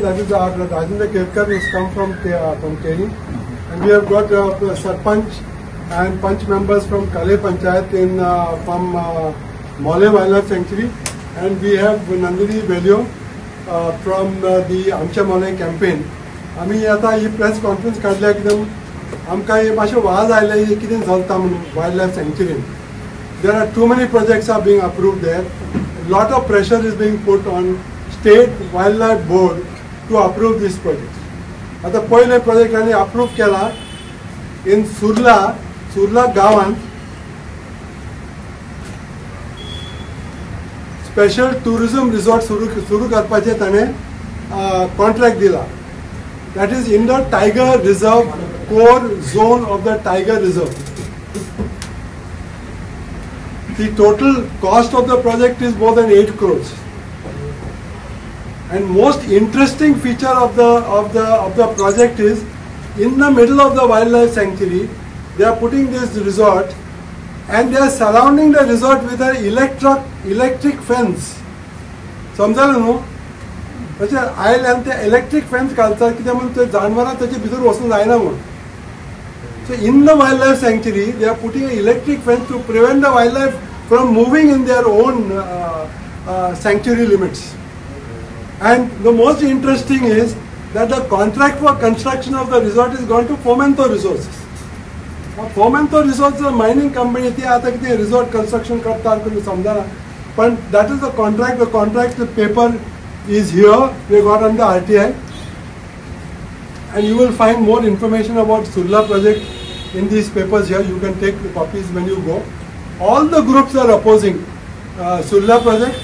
that is our Rajendra Kerkar, who has come from Keri, and we have got Sarpanch and Panch members from Kale Panchayat in from Mollem Wildlife Sanctuary, and we have Nandini Belio from the Amcha Mollem campaign. आमी आतां ही press conference काडल्या कित्याक आमकां हे मातशें वाज आयले कितें चलता म्हणून वायल्ड लायफ सँक्चुरीन. There are too many projects are being approved there. Lot of pressure is being put on state wildlife board to approve these projects. आतां पयले प्रोजेक्ट आनी अप्रूव केला इन सुर्ला, सुर्ला गांवांत स्पेशल टुरिझम रिसॉर्ट सुरू करपाचें ताणें contract दिला. That is in the tiger reserve, core zone of the tiger reserve. The total cost of the project is more than 8 crores. And most interesting feature of the project is in the middle of the wildlife sanctuary, they are putting this resort and they are surrounding the resort with an electric fence. समजालो न्हू? तशें आयले आनी ते electric fence घालतात कित्याक म्हणून ते जानवरां ताचे भितर वचूंक जायना म्हूण. So in the wildlife sanctuary, they are putting an electric fence to prevent the wildlife from moving in their own sanctuary limits. And the most interesting is that the contract for construction of the resort is gone to Fomento Resources. Now, Fomento Resources is a mining company. ती आतां कितें resort construction करता समजना, पण that is the contract. The contract paper is here. We got on the RTI. And you will find more information about Surla project in these papers here. You can take the copies when you go. All the groups are opposing Surla project.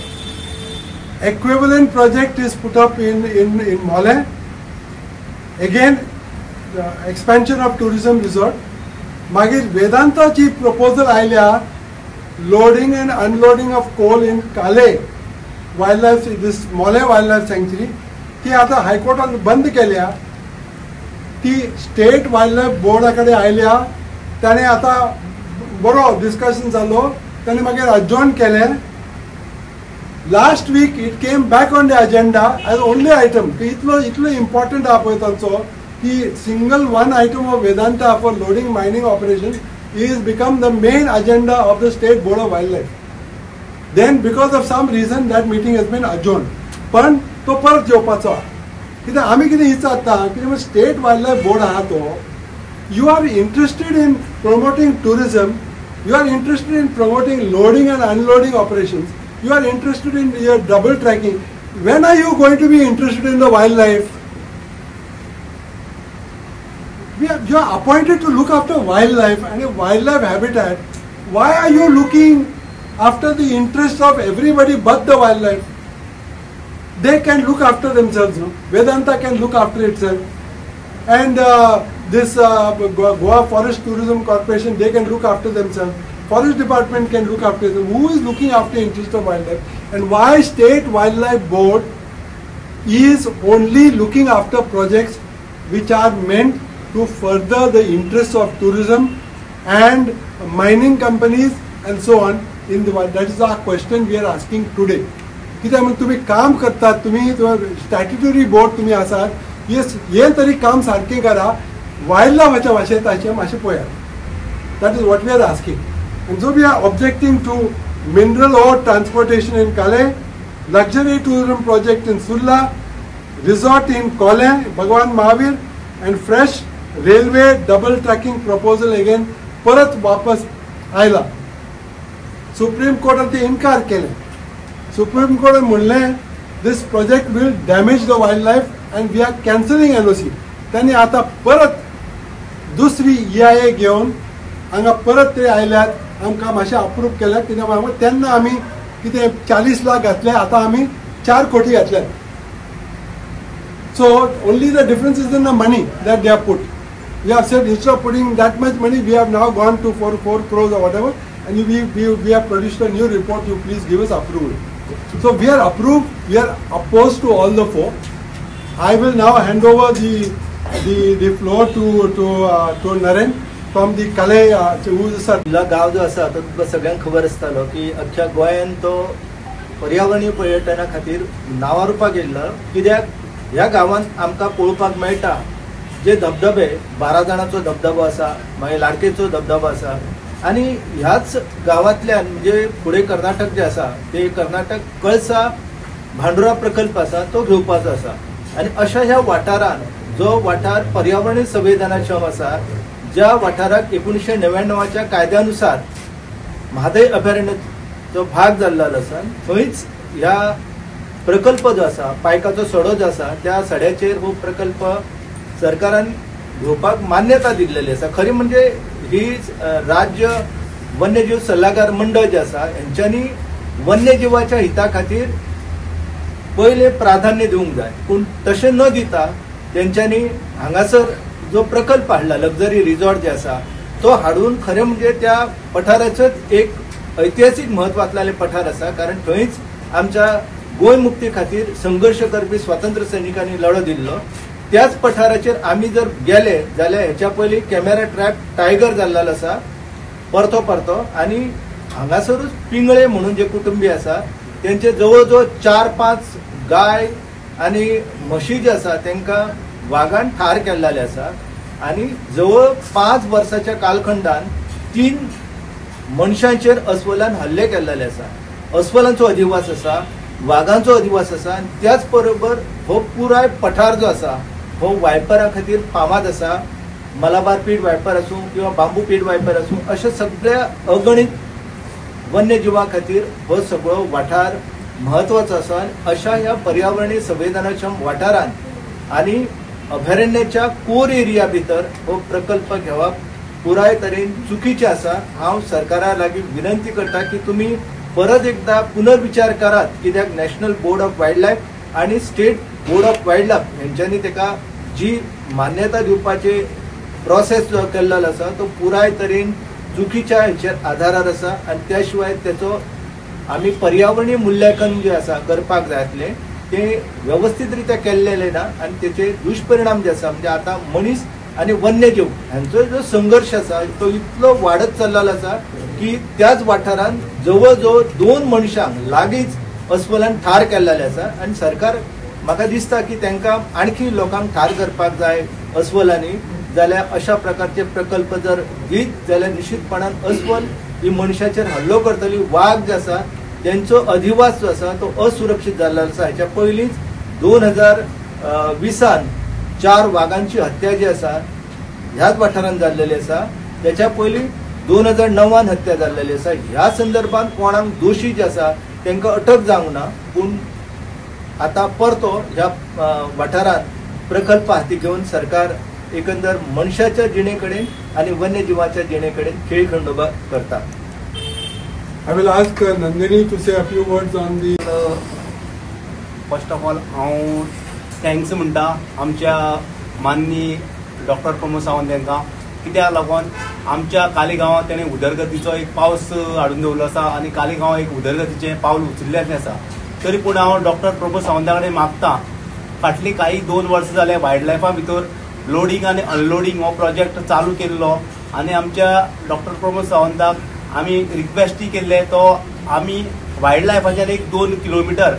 Equivalent project is put up in Mollem. Again, the expansion of tourism resort. Magir Vedanta chi proposal आयल्या loading and unloading of coal in Kale wildlife, this Mollem wildlife sanctuary. ती आता हायकोर्टान बंद केल्या. ती state wild life बोर्डा कडेन आयल्या. ताणें आतां बरो डिस्कशन जालो, ताणें मागीर अजॉर्न केलें. Last week it came back on the agenda as only item. इतलो इतलो इम्पॉर्टंट आहा पळय तांचो की single one item of Vedanta for loading mining operation is become the main agenda of the state board of wildlife. Then because of some reason that meeting has been adjourned. पण तो परत येवपाचो आहा. कित्याक आमी कितें विचारता कितें स्टेट वायल्ड लायफ बोर्ड आहा तो, you are interested in promoting tourism, you are interested in promoting loading and unloading operations, you are interested in your double tracking. When are you going to be interested in the wildlife? You are appointed to look after wildlife and a wildlife habitat. Why are you looking after the interest of everybody but the wildlife? They can look after themselves. No? Vedanta can look after itself. And this Goa Forest Tourism Corporation, they can look after themselves. Forest Department can look after them. Who is looking after interest of wildlife? And why State Wildlife Board is only looking after projects which are meant to further the interests of tourism and mining companies and so on in the wild? That is our question we are asking today. कित्याक म्हण तुमी काम करतात, तुमी statutory board तुमी आसात, हे तरी काम सारकें करा, वायल्ड लायफाच्या भाशेन ताचें मातशें पळयात. That is what we are asking. And so we are objecting to mineral ore transportation in Kale, luxury tourism project in Surla, resort in Kole, Bhagwan Mahavir, and fresh railway double tracking proposal again परत वापस आयला. Supreme कोर्टान ते इन्कार केलें. Supreme कोर्टान म्हणलें this project will damage the wildlife and we are cancelling NOC. तांणी आतां परत दुसरी EIA घेवन हांगा परत ते आयल्यात, आमकां मातशें अप्रूव केल्यात. कित्याक तेन्ना आमी कितें 40 लाख घातले, आतां आमी 4 कोटी घातल्यात. So only the difference is in the money that they have put. We have said instead of putting that much money, we have now gone to 4 crores or whatever, and we have produced a new report. You please give us approval. So we are approved. We are opposed to all the four. I will now hand over the floor to Naren from the Kale, who is sir. गांव जो आसा तो तुमकां सगळ्यांक खबर आसतालो की अख्ख्या गोंयान तो पर्यावरणीय पर्यटना खातीर नांवारूपाक येयल्लो. कित्याक ह्या गांवांत आमकां पळोवपाक मेळटा जे धबधबे, 12 जाणांचो धबधबो आसा, मागीर लाडकेचो धबधबो आसा आनी ह्याच गांवांतल्यान म्हणजे फुडें कर्नाटक जे आसा ते कर्नाटक कळसा भांडुरा प्रकल्प आसा तो घेवपाचो आसा. आनी अशा ह्या वाठारान जो वाठार पर्यावरणीय संवेदनाक्षम आसा, ज्या वाठाराक 1999च्या कायद्यानुसार म्हादय अभयारण्याचो भाग जाल्लो आसा, थंयच ह्या प्रकल्प जो आसा पायकाचो सडो जो आसा त्या सड्याचेर हो प्रकल्प सरकारान घेवपाक मान्यता दिल्लेली आसा. खरी म्हणजे ही राज्य वन्यजीव सल्लागार मंडळ जे आसा हेंच्यांनी वन्यजिवाच्या हिता खातीर पयले प्राधान्य दिवंक जाय, पूण तशें न दिता तेंच्यांनी हांगासर जो प्रकल्प हाडला लक्झरी रिजॉर्ट जे आसा तो हाडून खरें म्हणजे त्या पठाराचोच एक ऐतिहासीक म्हत्व आसलेलें पठार आसा, कारण थंयच आमच्या गोंय मुक्ती खातीर संघर्श करपी स्वातंत्र्य सैनिकांनी लढो दिल्लो. त्याच पठाराचेर आमी जर गेले जाल्यार हेच्या पयलीं कॅमेरा ट्रॅप टायगर जाल्लो आसा परतो परतो, आनी हांगासरूच पिंगळे म्हणून जे कुटुंबी आसा तेंचे जवळ जवळ 4-5 गाय आनी म्हशी जे आसा तेंकां वागान ठार केल्ले आसा आनी जवळ 5 वर्साच्या कालखंडान 3 मनशांचेर अस्वलान हल्ले केल्ले आसा. अस्वलांचो अधिवास आसा, वागांचो अधिवास आसा आनी त्याच बरोबर हो पुराय पठार जो आसा हो वायपरा खातीर फामाद आसा. मलाबार पीट वायपर आसूं किंवा बांबू पीट वायपर आसूं, अशे सगळ्या अगणीत वन्यजिवा खातीर हो सगळो वाठार म्हत्वाचो आसा. आनी अशा ह्या पर्यावरणीय संवेदनाक्षम वाठारांत आनी अभयारण्याच्या कोर एरिया भितर हो प्रकल्प घेवप पुराय तरेन चुकीचें आसा. हांव सरकारा लागीं विनंती करता की तुमी परत एकदा पुनर्विचार करात, कित्याक national board of wild life आनी state board of wild life हेंच्यांनी तेका जी मान्यता दिवपाचे प्रोसेस जो केल्लो आसा तो पुराय तरेन चुकीच्या हेचेर आधारार आसा आनी त्या शिवाय तेचो आमी पर्यावरणीय मूल्यांकन जे आसा करपाक जाय आसलें तें वेवस्थीत रित्या केल्लेलें ना आनी तेचे दुश्परिणाम जे आसा म्हणजे आतां मनीस आनी वन्यजीव हांचो जो संघर्श आसा तो इतलो वाडत चल्लेलो आसा की त्याच वाठारांत जवळ जवळ 2 मनशांक लागींच अस्वलान ठार केल्लेलें आसा. आनी सरकार म्हाका दिसता की तांकां आणखी लोकांक ठार करपाक जाय अस्वलांनी, जाल्यार अशा प्रकारचे प्रकल्प जर दीत जाल्यार निश्चितपणान अस्वल ही मनशाचेर हल्लो करतली. वाग जे आसा तेंचो अधिवास जो आसा तो असुरक्षीत जाल्लो आसा. हेच्या पयलींच 2020 4 वागांची हत्या जी आसा ह्याच वाठारांत जाल्लेली आसा. तेच्या पयलीं 2009 हत्या जाल्लेली आसा. ह्या संदर्भात कोणाक दोशी जे आसा तांकां अटक जावंक ना, पूण आतां परतो ह्या वाठारांत प्रकल्प हाती घेवन सरकार एकंदर मनशाच्या जिणे कडेन आनी वन्यजिवाच्या जिणे कडेन खेळ खंडोबा करता. I will ask Nandini to say a few words on the. First of all, हांव thanks म्हणटा आमच्या माननीय डॉक्टर प्रमोद सावंत हांकां, कित्याक लागून आमच्या कालीगांवांत तेणें उदरगतीचो एक पावस हाडून दवरलो आसा आनी कालीगांव एक उदरगतीचें पावल उचलिल्लें आसा. तरी पूण हांव डॉक्टर प्रमोद सावंता कडेन मागता, फाटलीं कांय 2 वर्सां जालें वायल्ड लायफा भितर लोडींग आनी अनलोडींग हो प्रोजेक्ट चालू केल्लो आनी आमच्या डॉक्टर प्रमोद सावंताक आमी रिक्वेस्टय केल्ले तो आमी वायल्ड लायफाच्यान एक 2 किलोमिटर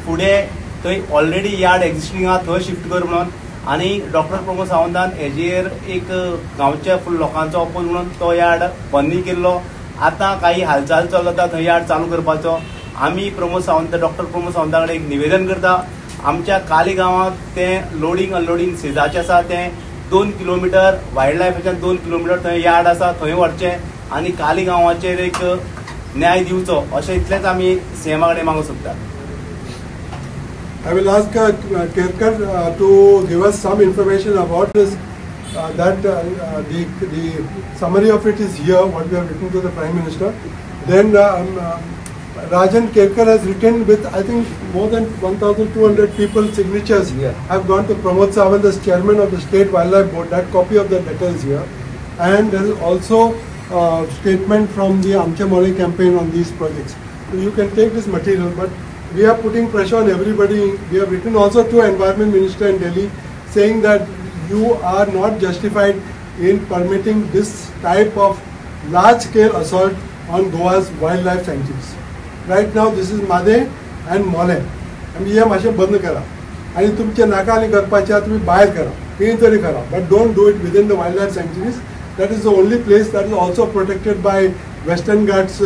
फुडें थंय ऑलरेडी यार्ड एक्झिस्टींग आहा थंय शिफ्ट कर म्हणून, आनी डॉक्टर प्रमोद सावंतान हेजेर एक गांवच्या फूल लोकांचो अपोज म्हणून तो यार्ड बंदूय केल्लो. आतां काही हालचाल चलता थंय यार्ड चालू करपाचो. आमी प्रमोद सावंत डॉक्टर प्रमोद सावंता कडेन एक निवेदन करता, आमच्या काली गांवांत तें लोडींग अनलोडींग सेजाचें आसा तें 2 किलोमिटर वायल्ड लायफाच्यान 2 किलोमिटर थंय यार्ड आसा थंय व्हरचें आनी काली गांवाचेर एक न्याय दिवचो अशें इतलेंच आमी सीएमा कडेन मागूंक सोदता. I will ask Kerkar to give us some information about this. That the summary of it is here, what we have written to the Prime Minister. Then Rajan Kerkar has written with, I think, more than 1,200 people signatures. Yeah. Have gone to Pramod Sawant, the chairman of the State Wildlife Board. That copy of the letter is here. And there is also a statement from the Amche Mollem campaign on these projects. So you can take this material, but we are putting pressure on everybody. We have written also to Environment Minister in Delhi saying that you are not justified in permitting this type of large-scale assault on Goa's wildlife sanctuaries. Right now, this is Mhadei and Mollem. And ये मातशें बंद करा. आनी तुमचे नाका करपाचे तुमी भायर करा, खंय तरी करा, but don't do it within the wild life sanctuaries. That is the only place that is also protected by Western Ghats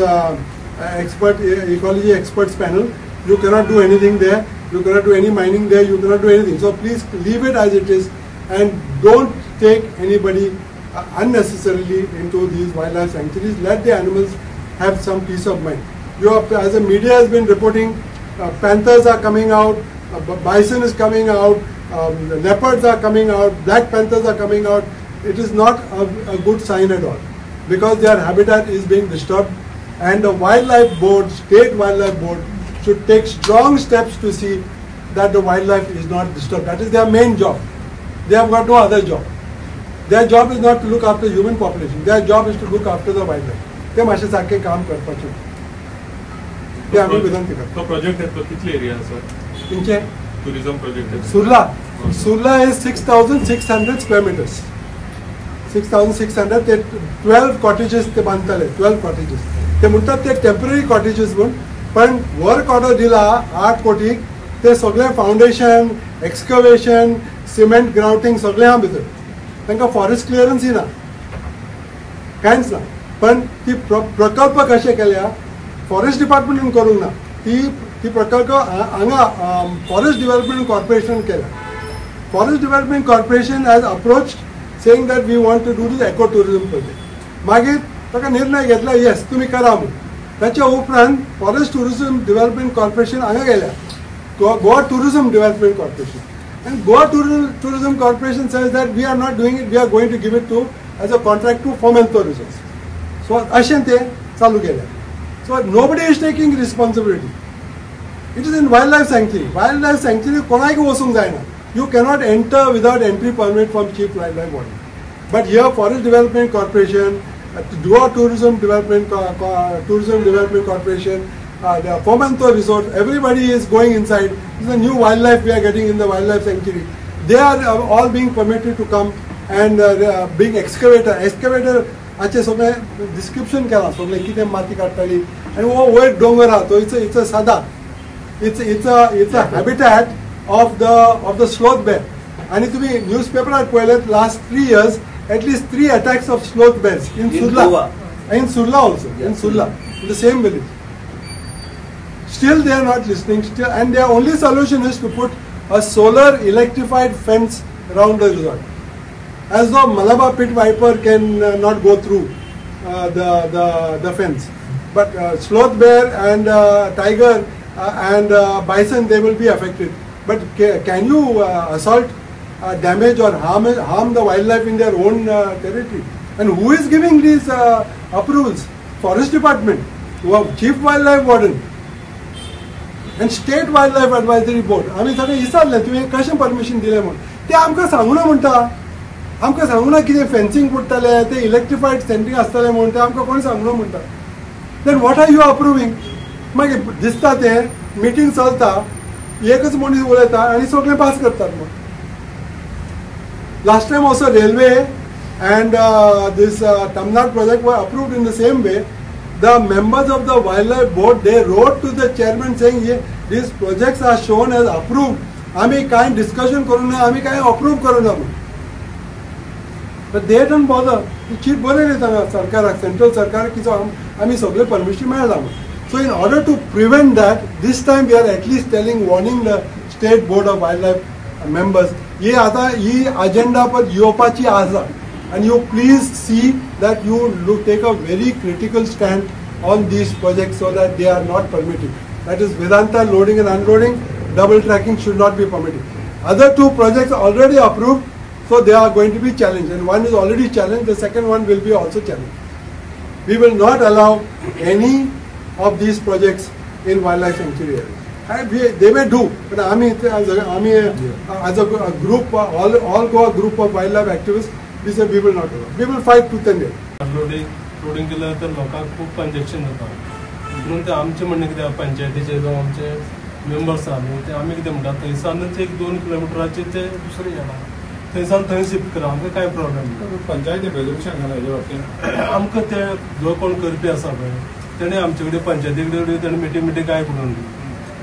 expert ecology experts panel. You cannot do anything there, you cannot do any mining there, you cannot do anything. So please leave it as it is and don't take anybody unnecessarily into these wildlife sanctuaries. Let the animals have some peace of mind. You have, as the media has been reporting, panthers are coming out, bison is coming out, leopards are coming out, black panthers are coming out. It is not a good sign at all, because their habitat is being disturbed, and the wildlife board, state wildlife board, should take strong steps to see that the wildlife is not disturbed. That is their main job. They have got no other job. Their job is not to look after human population. Their job is to look after the wildlife. ते मातशें सारकें काम करपाचें ते आमी विनंती करता. तो प्रोजेक्ट येतलो कितले एरिया आसा तुमचे tourism project? Surla, Surla is 6,600 square meters. 6,600 ते 12 कॉटेजेस ते बांदताले, 12 कॉटेजेस ते म्हणटात ते टेम्पररी कॉटेजेस म्हूण, पण वर्क ऑर्डर दिला 8 कोटीक, ते सगळें फावंडेशन, एक्सकवेशन, सिमेंट ग्राउटींग सगळें आहा भितर. तांकां फॉरेस्ट क्लियरन्सय ना, कांयच ना. पण ती प्रकल्प कशे केल्या फॉरेस्ट डिपार्टमेंटान करूंक ना, ती प्रकल्प हांगा फॉरेस्ट डेव्हलपमेंट कॉर्पोरेशन केल्या. Forest development corporation has approached saying that we want to do this eco tourism project. मागीर ताका निर्णय घेतला येस तुमी करा म्हूण. ताच्या उपरांत फॉरेस्ट टुरिझम डेव्हलपमेंट कॉर्पोरेशन हांगा गेल्या, Goa tourism development corporation. And Goa tourism corporation says that we are not doing it, we are going to give it to as a contract to Fomento Resorts. So अशें ते चालू केलें. So nobody is taking responsibility. It is in wild life sanctuary. Wild life sanctuary कोणाक वचूंक जायना. You cannot enter without entry permit from chief wild life warden. But here forest development corporation, Goa tourism development corporation, the Fomento Resort, everybody is going inside. This is a new wildlife we are getting in the wildlife sanctuary. They are all being permitted to come and being excavator. Excavator आचे सगळे description केला सगळे कितें माती काडटाली आनी हो वयर दोंगर आहा तो it's a सादा it's a habitat of the sloth bear. आनी तुमी न्यूज पेपरार पळयलें last 3 years at least 3 attacks of sloth bears in Surla, in Surla also, in Surla, in the same village. Still they are not listening, still, and their only solution is to put a solar electrified fence round the resort, as though Malabar pit viper can not go through the fence. But sloth bear and tiger and bison, they will be affected. But can you assault, damage or harm the wildlife in their own territory? And who is giving these approvals? Forest Department, Chief Wildlife Warden, and State Wildlife Advisory Board. आमी सगळें विचारलें तुवें कशें permission दिलें म्हूण, ते आमकां सांगूना म्हणटा, आमकां सांगूना कितें फेन्सिंग पडटलें, ते इलेक्ट्रिफायड सेंटींग आसतलें म्हूण, ते आमकां कोण सांगूना म्हणटा. Then what are you approving? मागीर दिसता तें मिटींग चलता, एकच मनीस उलयता आनी सगळें पास करतात. मग last time also railway and this Tamnar project were approved in the same way. The members of the wildlife board, they wrote to the chairman saying these projects are shown as approved. आमी कांय discussion करूं ना, आमी कांय approve करूं ना म्हूण. But they don't bother. चीट बरयली तांकां सरकाराक, सेंट्रल सरकार की आमी सगळे परमिशन मेळ्ळा म्हूण. So in order to prevent that, this time we are at least telling, warning the state board of wild life members, ही आतां ही अजेंडा पर येवपाची आसा. And you please see that you take a very critical stand on these projects so that they are not permitted. That is Vedanta loading and unloading, double tracking should not be permitted. Other 2 projects already approved, so they are going to be challenged. And one is already challenged, the second one will be also challenged. We will not allow any of these projects in wildlife sanctuary areas. They may do, but as a group, all Goa group of wildlife activists, we say we will not allow. We will fight tooth and nail. Loading loading केल्यार तर लोकांक खूब conjunction जाता म्हणून ते आमचें म्हणणें कितें, पंचायतीचे जावं आमचे मेंबर्स आहा न्हू, ते आमी कितें म्हणटा थंयसानच एक 2 किलोमिटराचेर ते दुसरें येना, थंयसान थंय शिफ्ट करा, आमकां कांय प्रॉब्लेम ना. पंचायती रेजोल्युशन घाला हेजे बाबतींत आमकां ते जो कोण करपी आसा पळय तेणें आमचे कडेन पंचायती कडेन तेणें मिटींग मिटींग कांय करूंक ना.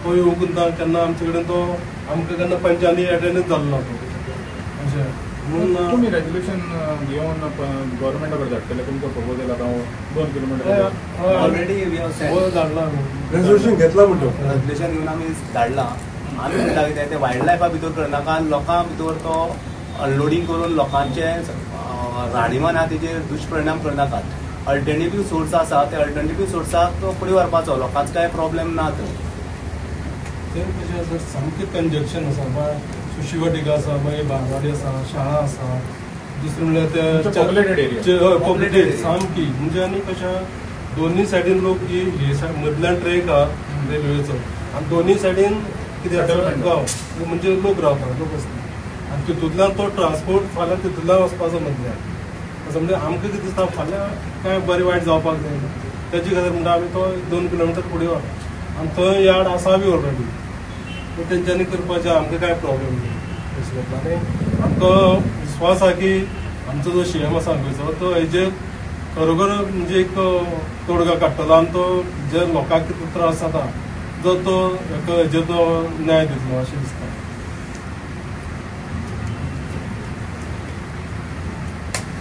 तो येवंक ना केन्ना आमचे कडेन, तो आमकां केन्ना पंचायती एटेंडच जालो ना तो अशें म्हणून. तुमी रेजोल्युशन घेवन गव्हर्मेंटा कडेन धाडटले तुमचो प्रपोजल आतां 2 kilometre already we have sent धाडला रेजोल्युशन घेतला म्हणतो, रेजोल्युशन घेवन आमी धाडला. आमी म्हणटा कितें तें वायल्ड लायफा भितर करनाका, लोकां भितर तो अनलोडींग करून लोकांचे राहणीमान आहा तेजेर दुश्परिणाम करनाकात. अल्टरनेटीव सोर्स आसा ते अल्टरनेटीव सोर्साक तो फुडें व्हरपाचो, लोकांचो कांय प्रॉब्लेम ना थंय. ते कशें आसा सामकें कंजक्शन आसा, सुशी वाटिका आसा, मागीर बारवाडी आसा, शाळा आसा, दुसरें म्हणल्यार ते पॉप्युलेटेड एरिया, पॉप्युलेटेड सामकी म्हणजे. आनी कशें दोनूय सायडीन लोक ही मदल्यान ट्रेक आहा रेल्वेचो आनी दोनूय सायडीन कितें आसा गांव म्हणजे लोक रावता, लोक आसता आनी तितूंतल्यान तो ट्रान्सपोर्ट फाल्यां तितूंतल्यान वचपाचो मदल्यान असो म्हणजे आमकां कितें दिसता फाल्यां कांय बरें वायट जावपाक जायना तेजे खातीर म्हणटा आमी तो 2 किलोमिटर फुडें व्हर आनी थंय यार्ड आसा बी ऑलरेडी, तेंच्यांनी करपाचें आमकां कांय प्रॉब्लेम ना तशें. आनी आमकां विस्वास आहा की आमचो जो सीएम आसा गोंयचो तो हेजेर खरोखर म्हणजे एक तोडगा काडटलो आनी तो जे लोकांक कितें त्रास जाता जो तो हेजेर तो न्याय दितलो अशें दिसता.